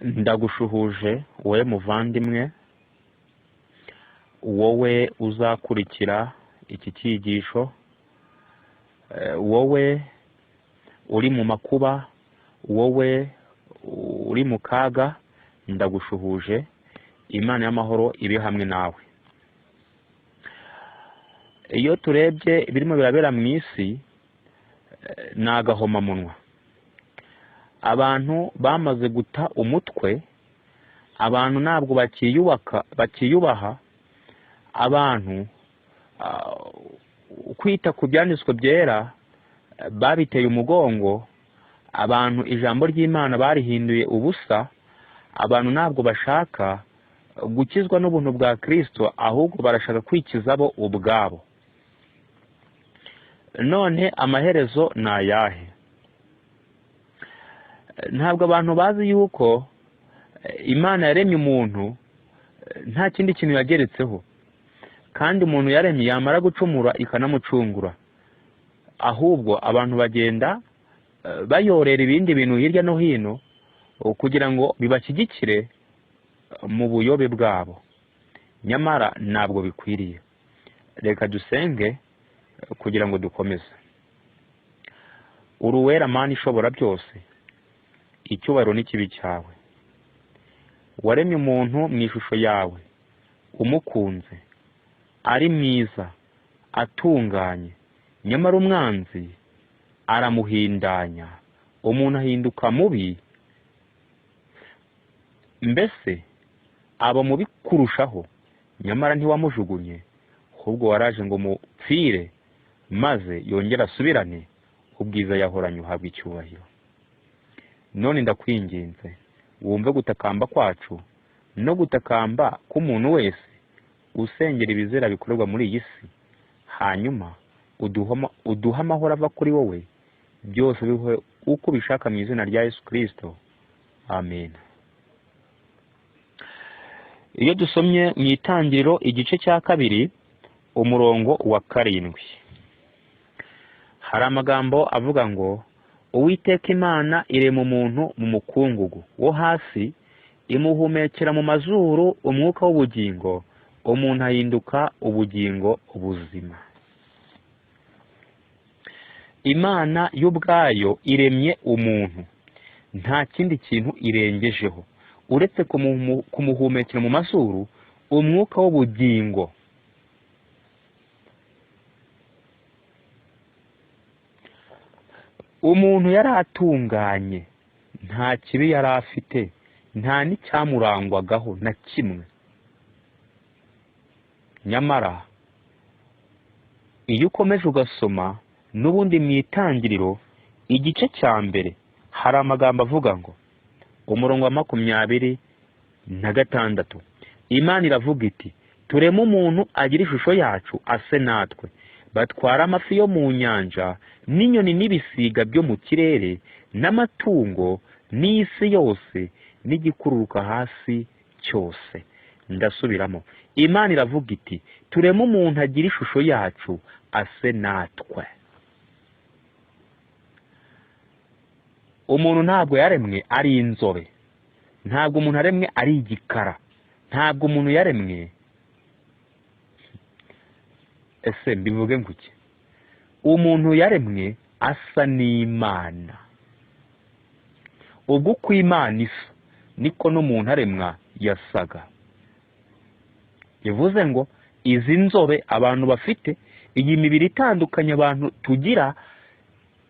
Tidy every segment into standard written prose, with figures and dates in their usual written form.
Ndagushuhuje wowe muvandimwe, wowe uzakurikira iki cyigisho, wowe uri mu makuba, wowe uri mu kaga, ndagushuhuje. Imana y'amahoro ibe hamwe nawe. Iyo turebye ibirimo birabera mu isi, ni agahomamunwa. Abantu bamaze guta umutwe, abantu ntabwo bakiyubaka, bakiyubaha. Abantu kwita ku byanditswe byera babiteye umugongo. Abantu ijambo ry'Imana barihinduye ubusa. Abantu ntabwo bashaka gukizwa n'ubuntu bwa Kristo, ahubwo barashaka kwikiza bo ubwabo. None amaherezo ni ayahe? Ntabwo abantu bazi yuko Imana yaremye umuntu nta kindi kintu yageretseho, kandi umuntu yaremye yamara gucumura ikanamucungura. Ahubwo abantu bagenda bayorera ibindi bintu hirya no hino kugira ngo bibashyigikire mu buyobe bwabo, nyamara ntabwo bikwiriye. Reka dusenge kugira ngo dukomeze. Uruwera Mana ishobora byose, icyubahiro n'ikibi cyawe. Waremye umuntu mu ishusho yawe, umukunze, ari mwiza, atunganye, nyamara umwanzi aramuhindanya, umuntu ahinduka mubi, mbese aba mubi kurushaho. Nyamara ntiwamujugunye, ahubwo waraje ngo mupfire, maze yongere asubirane ubwiza yahoranye, uhabwa icyubahiro. None ndakwinginze wumve gutakamba kwacu no gutakamba k'umuntu wese usengera ibizera bikorerwa muri iyi si, hanyuma uduhe amahoro ava kuri wowe, byose bihe uko ubishaka, mu izina rya Yesu Kristo, amen. Iyo dusomye mu Itangiriro igice cya 2 umurongo wa 7, hari amagambo avuga ngo: Uwiteka Imana irema umuntu mu mukungugu wo hasi, imuhumekera mu mazuru umwuka w'ubugingo, umuntu ahinduka ubugingo buzima. Imana y'ubwayo iremye umuntu, nta kindi kintu irengejeho uretse kumuhumekera mu mazuru umwuka w'ubugingo. Umuntu yari atunganye, nta kibi yari afite, nta n'icyamurangwagaho na kimwe. Nyamara iyo ukomeje ugasoma n'ubundi mu Itangiriro igice cya 1, hari amagambo avuga ngo, umurongo wa 26, Imana iravuga iti: tureme umuntu agira ishusho yacu, ase natwe, batwara amafi yo mu nyanja n'inyoni n'ibisiga byo mu kirere n'amatungo n'isi yose n'igikururuka hasi cyose. Ndasubiramo, Imana iravuga iti: tureme umuntu agira ishusho yacu, ase natwe. Umuntu ntabwo yaremwe ari inzobe, ntabwo umuntu yaremwe ari igikara, ntabwo umuntu yaremwe, ese mbivuge nguki? Umuntu yaremwe asa n'Imana. Ubwo uko Imana isa niko n'umuntu aremwa yasaga. Bivuze ngo izi nzobe abantu bafite, iyi mibiri itandukanye abantu tugira,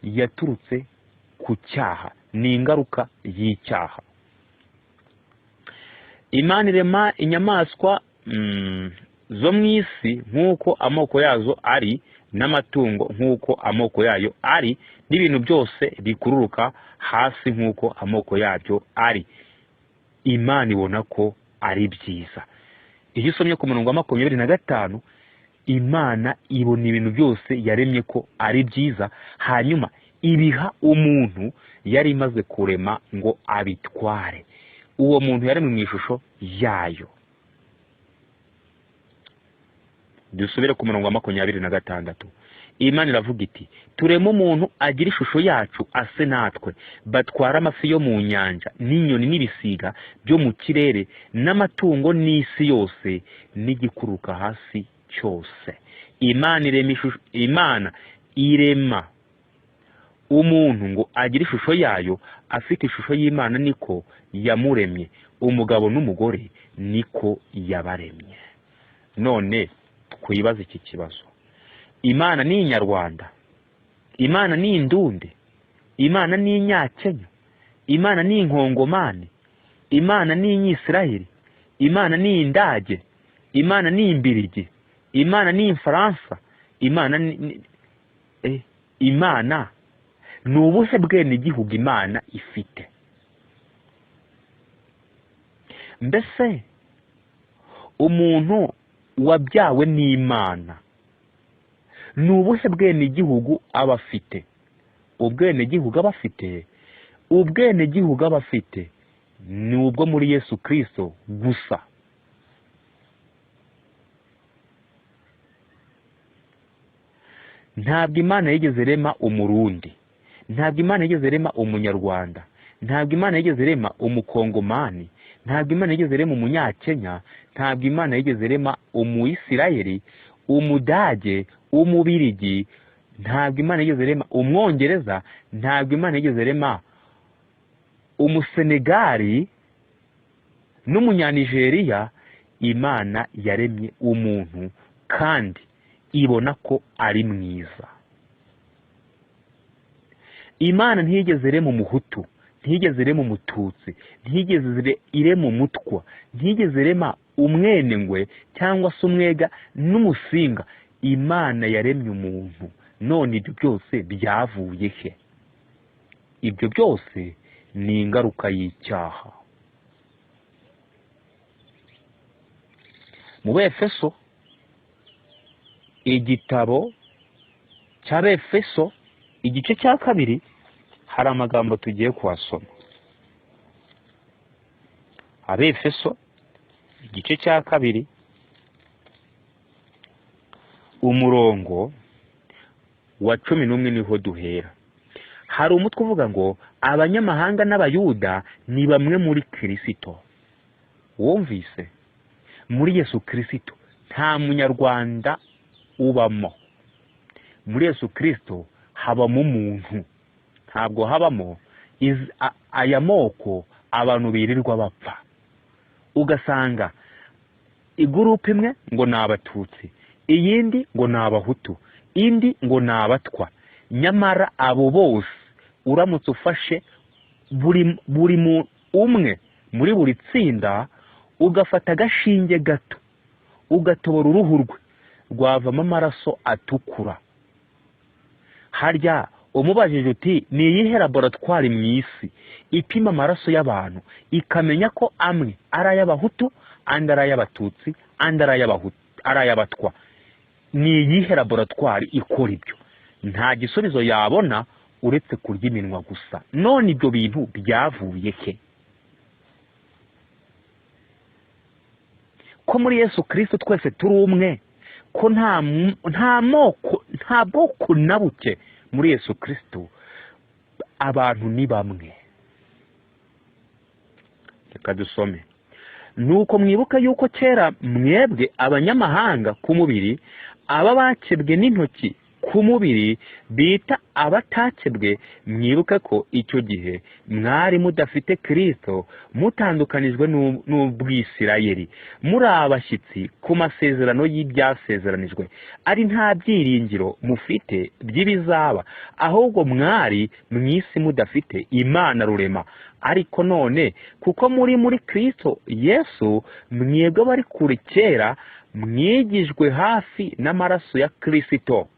yaturutse ku cyaha, ni ingaruka y'icyaha. Imana irema inyamaswa zo mu isi nk'uko amoko yazo ari, n'amatungo nk'uko amoko yayo ari, n'ibintu byose bikururuka hasi nk'uko amoko yabyo ari. Imana ibona ko ari byiza. Iyo usomye ku murongo wa 25, Imana ibona ibintu byose yaremye ko ari byiza, hanyuma ibiha umuntu yari imaze kurema ngo abitware. Uwo muntu yaremwe mu ishusho yayo. Dusubire ku murongo wa 26. Imana iravuga iti tureme umuntu agira ishusho yacu ase natwe, batwara amafi yo mu nyanja n'inyoni n'ibisiga byo mu kirere n'amatungo n'isi yose n'igikururuka hasi cyose. Imana irema ishusho, Imana irema umuntu ngo agire ishusho yayo, afite ishusho y'Imana niko yamuremye, umugabo n'umugore niko yabaremye. None twibaze iki kibazo: Imana ni inyarwanda? Imana ni indundi? Imana ni inyakenya? Imana ni inkongomani? Imana ni inyisiraheli? Imana ni indage? Imana ni imbirigi? Imana ni imfaransa? Imana ni Imana ni ubuhe bwenegihugu Imana ifite? Mbese umuntu wabyawe n'Imana ni ubuhe bwenegihugu aba afite? Ubwenegihugu aba afite, ubwenegihugu aba afite ni ubwo muri Yesu Kristo gusa. Ntabwo Imana yigeze irema umurundi, ntabwo Imana yigeze irema umunyarwanda, ntabwo Imana yigeze irema umukongomani, ntabwo Imana yigeze irema umunyakenya, ntabwo Imana yigeze irema umuyisirayeli, umudage, umubirigi, ntabwo Imana yigeze irema umwongereza, ntabwo Imana yigeze irema umusenegali n'umunyanigeriya. Imana yaremye umuntu kandi ibona ko ari mwiza. Imana ntiyigeze irema umuhutu, ntiyigeze irema umututsi, ntiyigeze irema umutwa, ntiyigeze irema umwenengwe cyangwa se umwega n'umusinga. Imana yaremye umuntu. None ibyo byose byavuye he? Ibyo byose ni ingaruka y'icyaha. Mu Befeso, igitabo cy'Abefeso igice cya 2, hari amagambo tugiye kuhasoma. Abefeso igice cya 2 umurongo wa 11 niho duhera. Hari umutwe uvuga ngo abanyamahanga n'abayuda ni bamwe muri Kristo. Wumvise? Muri Yesu Kristo nta munyarwanda ubamo. Muri Yesu Kristo habamo umuntu, ntabwo habamo aya moko abantu birirwa bapfa. Ugasanga igurupe imwe ngo ni abatutsi, iyindi ngo ni abahutu, indi ngo ni abatwa. Nyamara abo bose uramutse ufashe buri umwe muri buri tsinda, ugafata agashinge gato ugatobora uruhu rwe, rwavamo amaraso atukura. Harya umubajije uti ni iyihe laboratwari mu isi ipima amaraso y'abantu ikamenya ko amwe ari ay'abahutu, andi ari ay'abatutsi, andi ari ay'abatwa? Ni iyihe laboratwari ikora ibyo? Nta gisubizo yabona uretse kurya iminwa gusa. None ibyo bintu byavuye he? Ko muri Yesu Kristo twese turi umwe, ko nta moko, nta bwoko na buke muri Yesu Kristo, abantu ni bamwe. Reka dusome. Nuko mwibuka yuko kera mwebwe abanyamahanga ku mubiri, aba bakebwe n'intoki ku mubiri bita abatakebwe, mwibuke ko icyo gihe mwari mudafite Kristo, mutandukanijwe n'ubwisirayeli, muri abashyitsi ku masezerano y'ibyasezeranijwe, ari nta byiringiro mufite by'ibizaba, ahubwo mwari mu isi mudafite Imana rurema. Ariko none kuko muri Kristo Yesu, mwebwe bari kure kera, mwigijwe hafi n'amaraso ya Kristo.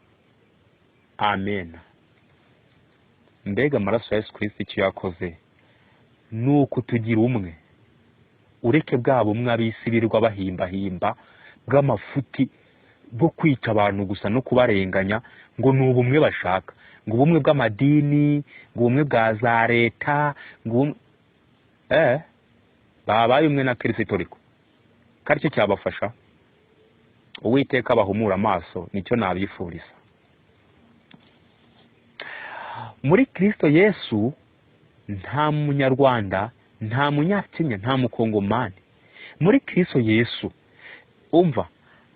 Amen. Mbega amaraso ya Yesu Kristo icyo yakoze ni ukutugira umwe. Ureke bwa bumwe ab'isi birirwa bahimbahimba bw'amafuti bwo kwica abantu gusa no kubarenganya, ngo ni ubumwe bashaka, ngo ubumwe bw'amadini, ngo ubumwe bwa za leta, ngo babaye umwe na Kristo. Ariko karicyo cyabafasha. Uwiteka abahumura amaso, nicyo nabifuriza. Muri Kristo Yesu nta munyarwanda, nta munyakenya, nta mukongomani. Muri Kristo Yesu, umva,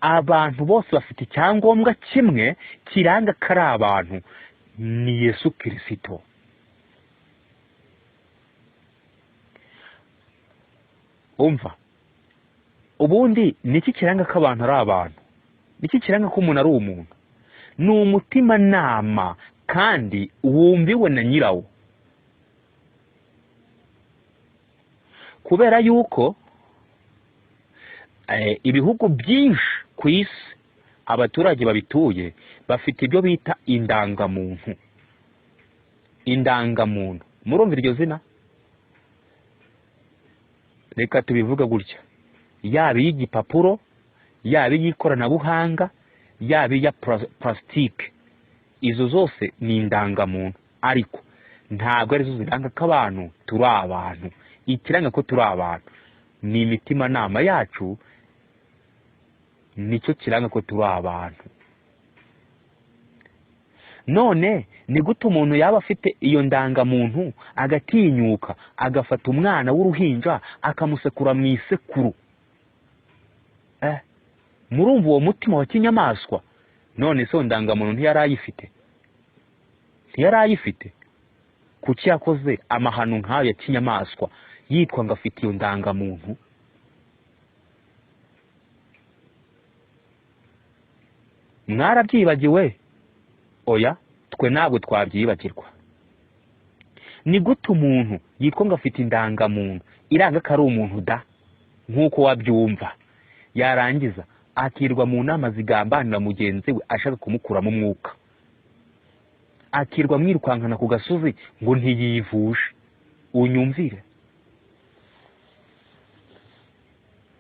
abantu bose bafite icyangombwa kimwe kiranga ko ari abantu, ni Yesu Kristo. Umva, ubundi niki kiranga ko abantu ari abantu? Niki kiranga ko umuntu ari umuntu? Ni umutimanama kandi wumviwe na nyirawo. Kubera yuko ibihugu byinshi ku isi abaturage babituye bafite ibyo bita indangamuntu. Indangamuntu, murumva iryo zina? Reka tubivuga gutya, yaba iy'igipapuro, yaba iy'ikoranabuhanga, yaba iya plastique, izo zose ni indangamuntu, ariko ntabwo arizo ziranga ko abantu turi abantu. Ikiranga ko turi abantu ni imitimanama yacu, nicyo kiranga ko turi abantu. None ni gute umuntu yaba afite iyo ndangamuntu agatinyuka agafata umwana w'uruhinja akamusekura mu isekuru? Murumva uwo mutima wa kinyamaswa? None se ndangamuntu ntiyarayifite? Ntiyarayifite? Kuki yakoze amahano nk'ayo ya kinyamaswa yitwa ngo afite iyo ndangamuntu? Mwarabyibagiwe? Oya, twe ntabwo twabyibagirwa. Ni gute umuntu yitwa ngo afite indangamuntu iranga ko ari umuntu da, nk'uko wabyumva, yarangiza akirwa mu nama zigambanira mugenzi we ashaka kumukuramo umwuka, akirwa mwirukankana ku gasozi ngo ntiyivuje? Unyumvire,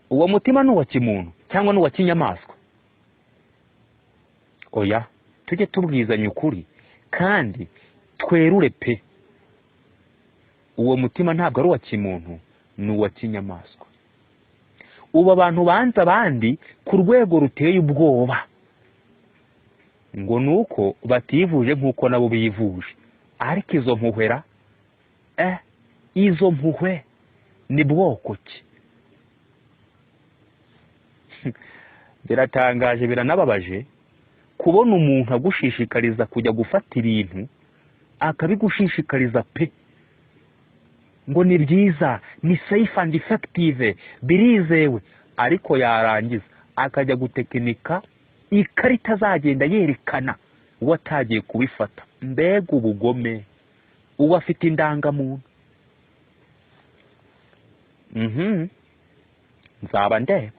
uwo mutima ni uwa kimuntu cyangwa ni uwa kinyamaswa? Oya, tujye tubwizanya ukuri kandi twerure pe. Uwo mutima ntabwo ari uwa kimuntu, ni uwa kinyamaswa. Ubu abantu banze abandi ku rwego ruteye ubwoba, ngo nuko bativuje nk'uko nabo bivuje. Ariko izo mpuhwera, izo mpuhwe ni bwoko ki? Biratangaje, biranababaje kubona umuntu agushishikariza kujya gufata ibintu, akabigushishikariza pe, ngo ni byiza, ni safe and effective, birizewe, ariko yarangiza akajya gutekinika ikarita azagenda yerekana uwo atagiye kubifata. Mbega ubugome! Uwo afite indangamuntu. Nzaba ndeba.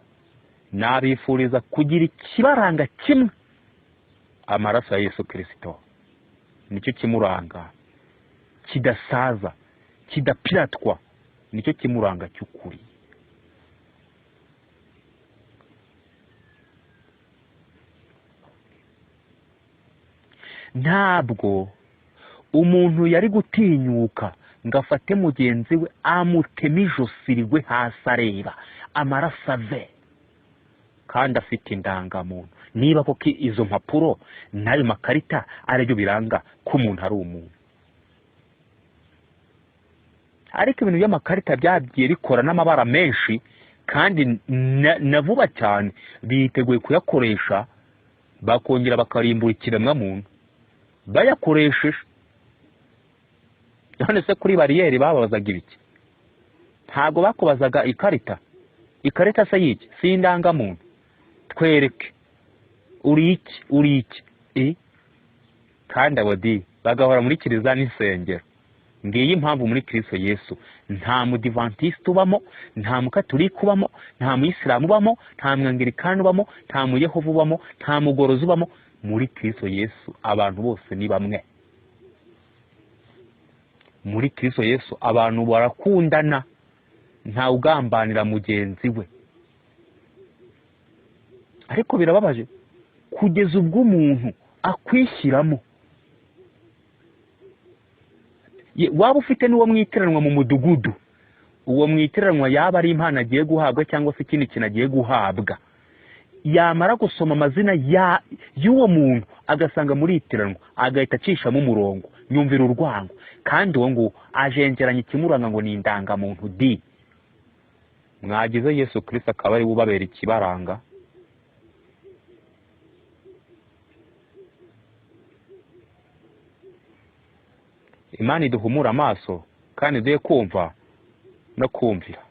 Nabifuriza kugira ikibaranga kimwe, amaraso ya Yesu Kristo nicyo kimuranga, kidasaza, kidapiratwa, nicyo kimuranga cy'ukuri. Ntabwo umuntu yari gutinyuka ngo afate mugenzi we amuteme ijosi rigwe hasi areba amaraso ave, kandi afite indangamuntu. Niba koko izo mpapuro n'ayo makarita aribyo biranga ko umuntu ari umuntu. Ariko ibintu by'amakarita byagiye bikora n'amabara menshi, kandi na vuba cyane biteguye kuyakoresha, bakongera bakarimbura ikiremwamuntu bayakoresheje. None se kuri bariyeri bababazaga ibiki? Ntabwo bakubazaga ikarita. Ikarita se y'iki? Si indangamuntu. Twereke uri iki, uri iki. Kandi abo di bagahora muri kiliziya n'insengero. Ngiyi impamvu muri Kristo Yesu nta mudivantiste ubamo, nta mukatolika ubamo, nta muyisilamu ubamo, nta mwangilikani ubamo, nta muyehova ubamo, nta mugorozi ubamo. Muri Kristo Yesu abantu bose ni bamwe. Muri Kristo Yesu abantu barakundana, nta ugambanira mugenzi we. Ariko birababaje kugeza ubwo umuntu akwishyiramo. Waba ufite n'uwo mwitiranwa mu mudugudu, uwo mwitiranwa yaba ari impano agiye guhabwa cyangwa se ikindi kintu agiye guhabwa, yamara gusoma amazina y'uwo muntu agasanga muri itiranwa, agahita acishamo umurongo. Nyumvira urwango. Kandi uwo nguwo ajengeranya ikimuranga ngo ni indangamuntu di. Mwagize Yesu Kristo akaba ari we ubabera ikibaranga. Imana iduhumura amaso kandi iduhe kumva no kumvira.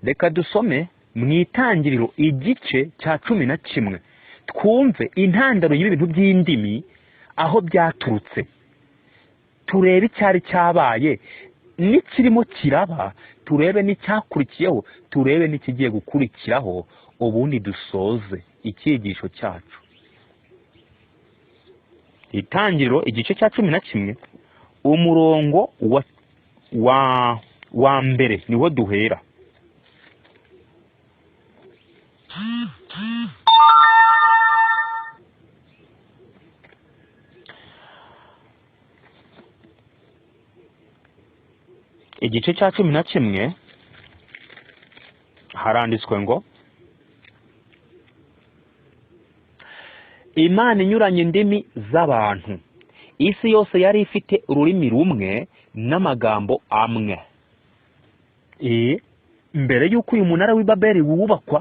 Reka dusome mu Itangiriro igice cya 11, twumve intandaro y'ibintu by'indimi aho byaturutse, turebe icyari cyabaye n'ikirimo kiraba, turebe n'icyakurikiyeho, turebe n'ikigiye gukurikiraho, ubundi dusoze icyigisho cyacu. Itangiriro igice cya 11, umurongo wa mbere niho duhera. Igice cya 11 haranditswe ngo: Imana inyuranye indimi z'abantu, isi yose yari ifite ururimi rumwe n'amagambo amwe. Mbere y'uko uyu munara w'i Babeli wubakwa,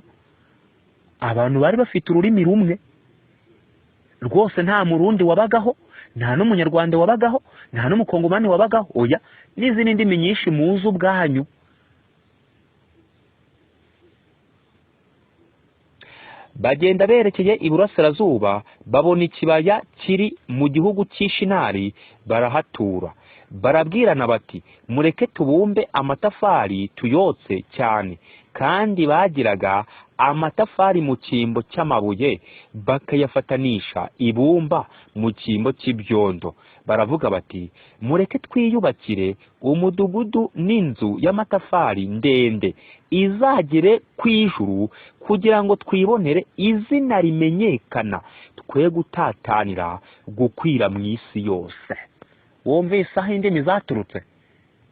abantu bari bafite ururimi rumwe rwose. Nta Murundi wabagaho, nta n'Umunyarwanda wabagaho, nta n'Umukongomani wabagaho, oya, n'izindi ndimi nyinshi muzi ubwanyu. Bagenda berekeye iburasirazuba, babona ikibaya kiri mu gihugu cy'Ishinari, barahatura. Barabwirana bati: mureke tubumbe amatafari tuyotse cyane. Kandi bagiraga amatafari mu cyimbo cy'amabuye, bakayafatanisha ibumba mu cyimbo cy'ibyondo. Baravuga bati: mureke twiyubakire umudugudu n'inzu y'amatafari ndende izagere ku ijuru, kugira ngo twibonere izina rimenyekana, twe gutatanira gukwira mu isi yose. Wumvise aho indimi zaturutse?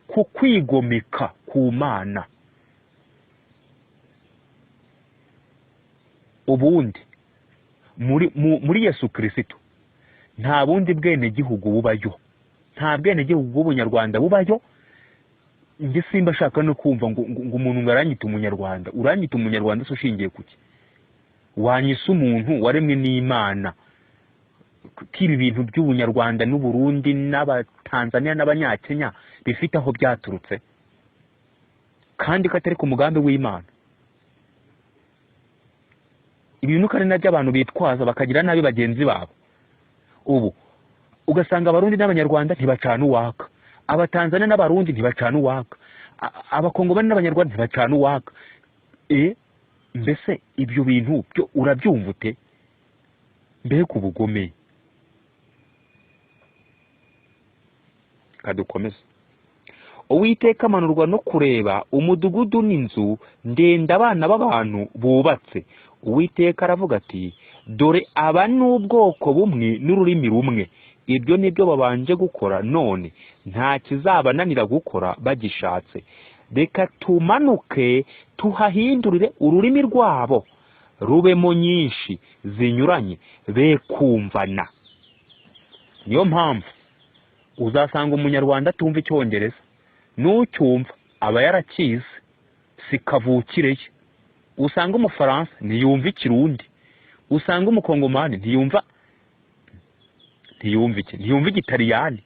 Ku kwigomeka ku Mana. Ubundi muri Yesu Kristo nta bundi bwene gihugu bubayo, nta bwene gihugu bw'Ubunyarwanda bubayo. Njye simba ashaka no kumva ngo umuntu ngo aranyita Umunyarwanda. Uranyita Umunyarwanda se ushingiye kuki? Wanyise umuntu waremwe n'Imana. Kibi bintu by'Ubunyarwanda n'Uburundi n'Abatanzania n'Abanyakenya bifite aho byaturutse, kandi katari ku mugambi w'Imana. Ibintu kandi nabyo abantu bitwaza bakagira nabi bagenzi babo. Ubu ugasanga Abarundi n'Abanyarwanda ntibacana uwaka, Abatanzania n'Abarundi ntibacana uwaka, Abakongomani n'Abanyarwanda ntibacana uwaka. Mbese ibyo bintu byo urabyumva ute? Mbega ubugome! Kadukomeze. Uwiteka amanurwa no kureba umudugudu n'inzu ndende abana b'abantu bubatse. Uwiteka aravuga ati: dore aba ni ubwoko bumwe n'ururimi rumwe, ibyo nibyo babanje gukora none nta kizabananira gukora bagishatse. Reka tumanuke tuhahindurire ururimi rwabo rubemo nyinshi zinyuranye, be kumvana. Niyo mpamvu uzasanga Umunyarwanda atumva Icyongereza, n'ucyumva aba yarakize, si kavukire ye. Usanga Umufaransa ntiyumva Ikirundi, usanga Umukongomani ntiyumva Igitaliyani.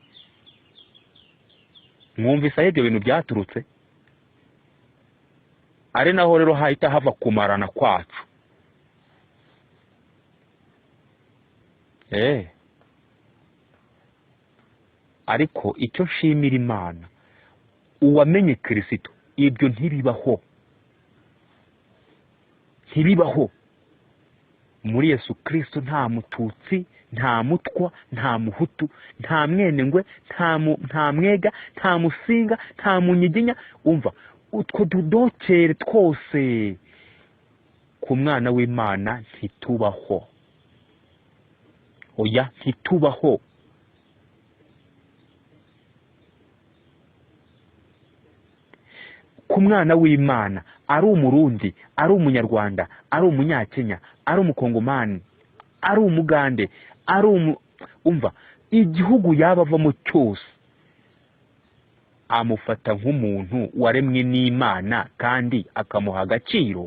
Mwumvise aho ibyo bintu byaturutse? Ari naho rero hahita hava kumarana kwacu. Ariko icyo nshimira Imana, uwamenye Kristo ibyo ntibibaho, ntibibaho. Muri Yesu Kristo nta Mututsi, nta Mutwa, nta Muhutu, nta Mwenengwe, nta Mwega, nta Musinga, nta Munyiginya. Umva utwo dudokere twose ku mwana w'Imana ntitubaho. Oya, ntitubaho. Ku mwana w'Imana, ari Umurundi, ari Umunyarwanda, ari Umunyakenya, ari Umukongomani, ari Umugande, ari Umva, igihugu yaba avamo cyose amufata nk'umuntu waremwe n'Imana kandi akamuha agaciro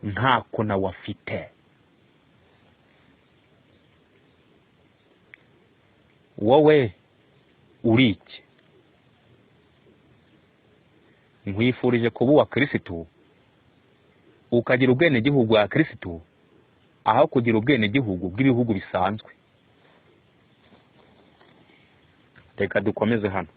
nk'ako nawe afite. Wowe uri iki? Nkwifurije kuba uwa Kirisitu, ukagira ubwenegihugu bwa Kirisitu aho kugira ubwenegihugu bw'ibihugu bisanzwe. Reka dukomeze hano.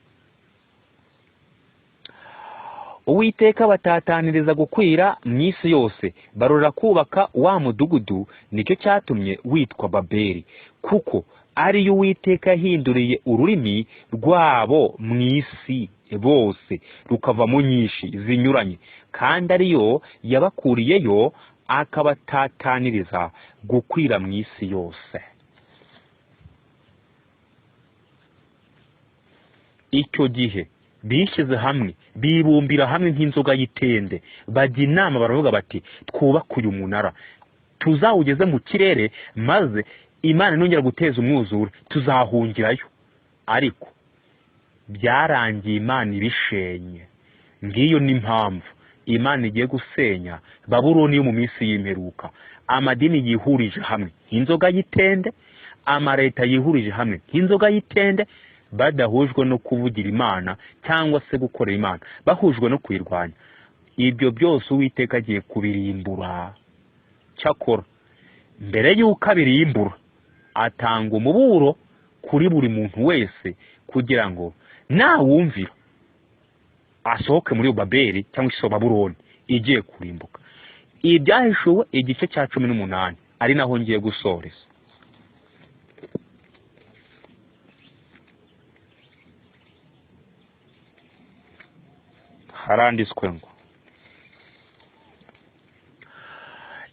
Uwiteka batataniriza gukwira mu isi yose, barora kubaka wa mudugudu, nicyo cyatumye witwa Babeli, kuko ariyo Uwiteka yahinduriye ururimi rwabo mu isi bose rukavamo nyinshi zinyuranye, kandi ariyo yabakuriyeyo akabatataniriza gukwira mu isi yose. Icyo gihe bishyize hamwe, bibumbira hamwe nk'inzoga y'itende, bajya inama baravuga bati twubake uyu munara tuzawugeze mu kirere, maze Imana nongera guteza umwuzure tuzahungirayo. Ariko byarangiye Imana ibishenye. Ngiyo ni impamvu Imana igiye gusenya Babuloni yo mu minsi y'imperuka. Amadini yihurije hamwe nk'inzoga y'itende, amareta yihurije hamwe nk'inzoga y'itende, badahujwe no kuvugira Imana cyangwa se gukorera Imana, bahujwe no kuyirwanya. Ibyo byose Uwiteka agiye kubirimbura. Cyakora mbere y'uko abirimbura, atanga umuburo kuri buri muntu wese kugira ngo nawumvira asohoke muri Babeli cyangwa se Babuloni igiye kurimbuka. Ibyahishuwe igice cya 18, ari naho ngiye gusoreza. Haranditswe ngo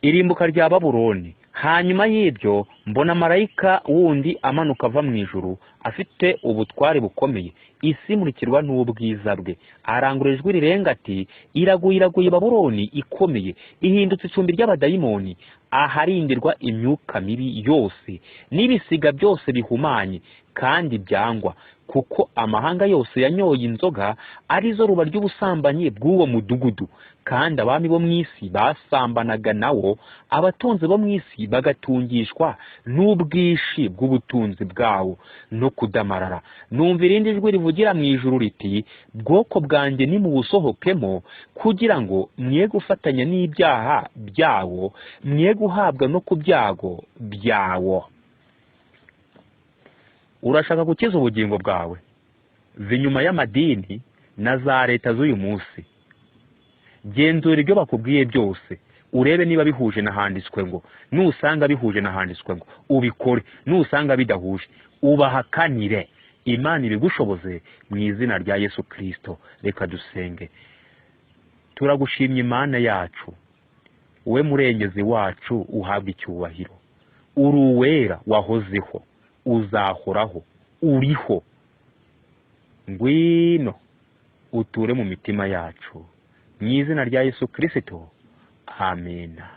irimbuka rya Babuloni. Hanyuma y'ibyo mbona marayika wundi amanuka ava mu ijuru afite ubutware bukomeye, isi imurikirwa n'ubwiza bwe. Arangurura ijwi rirenga ati iraguye, iraguye Babuloni ikomeye, ihindutse icumbi ry'abadayimoni, aharindirwa imyuka mibi yose n'ibisiga byose bihumanye kandi byangwa, kuko amahanga yose yanyoye inzoga arizo ruba ry'ubusambanyi bw'uwo mudugudu, kandi abami bo mu isi basambanaga nawo, abatunzi bo mu isi bagatungishwa n'ubwinshi bw'ubutunzi bwawo no kudamarara. Numva irindi jwi rivugira mu ijuru riti bwoko bwanjye nimubusohokemo, kugira ngo mwe gufatanya n'ibyaha byawo, mwe guhabwa no ku byago byawo. Urashaka gukiza ubugingo bwawe? Va inyuma y'amadini na za leta z'uyu munsi. Genzura ibyo bakubwiye byose, urebe niba bihuje n'ahanditswe ngo. Nusanga bihuje n'ahanditswe ngo ubikore, nusanga bidahuje ubahakanire. Imana ibigushoboze mu izina rya Yesu Kristo. Reka dusenge. Turagushimye Imana yacu, we murengezi wacu, uhabwa icyubahiro. Uri uwera wahozeho, uzahoraho, uriho. Ngwino uture mu mitima yacu mu izina rya Yesu Kristo, amena.